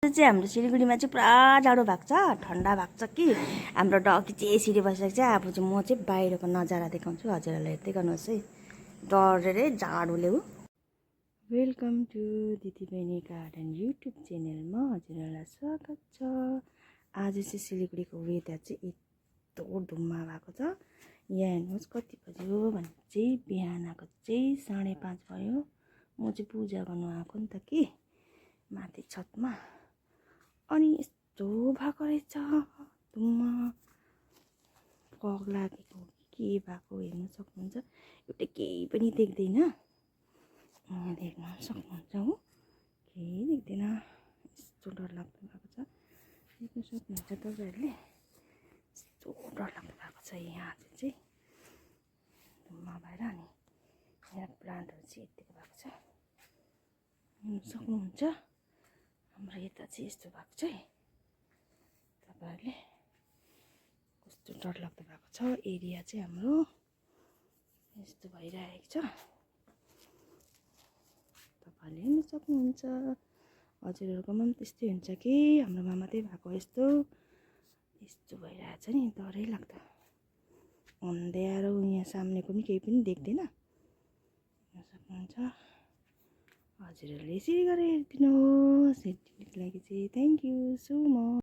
चाहिँ हाम्रो सिलगढीमा चाहिँ पुरा जाडो भएको छ, ठन्डा भएको छ कि हाम्रो डगी चाहिँ यसरी बसेको छ। अब चाहिँ म चाहिँ बाहिरको नजारा देखाउँछु, हजुरहरूलाई हेर्दै गर्नुहोस् है। डरेरै जाडोले हो। वेलकम टु दिदीबहिनी गार्डन युट्युब च्यानलमा हजुरहरूलाई स्वागत छ। आज चाहिँ सिलगढीको वेदर चाहिँ यस्तो धुम्मा भएको छ। यहाँ हेर्नुहोस् कति बज्यो भने चाहिँ बिहानको चाहिँ 5:30 भयो। म चाहिँ पूजा गर्नु आएको नि त कि माथि छतमा, अनि यस्तो भएको रहेछ धुम्मा। फग लागेको के भएको हेर्न सक्नुहुन्छ। एउटा केही पनि देख्दैन, देख्न सक्नुहुन्छ हो, केही देख्दैन। यस्तो डरलाग्दो भएको छ, देख्न सक्नुहुन्छ तपाईँहरूले। यस्तो डरलाग्दो भएको छ यहाँ चाहिँ धुम्मा भएर। अनि यहाँ प्लान्टहरू चाहिँ यतिको भएको छ, हेर्न सक्नुहुन्छ। हाम्रो यता चाहिँ यस्तो भएको छ है, तपाईँहरूले कस्तो डरलाग्दो भएको छ। एरिया चाहिँ हाम्रो यस्तो भइरहेको छ, तपाईँहरूले हेर्न सक्नुहुन्छ। हजुरहरूकोमा पनि त्यस्तै हुन्छ कि हाम्रोमा मात्रै भएको यस्तो यस्तो भइरहेछ नि, डरै लाग्दो अन्ध्यारो। यहाँ सामनेको पनि केही पनि देख्दैन, हेर्न सक्नुहुन्छ। हजुरहरूले यसरी गरेर हेरिदिनुहोस्। हेरिदिनुको लागि चाहिँ थ्याङ्क यू सो मच।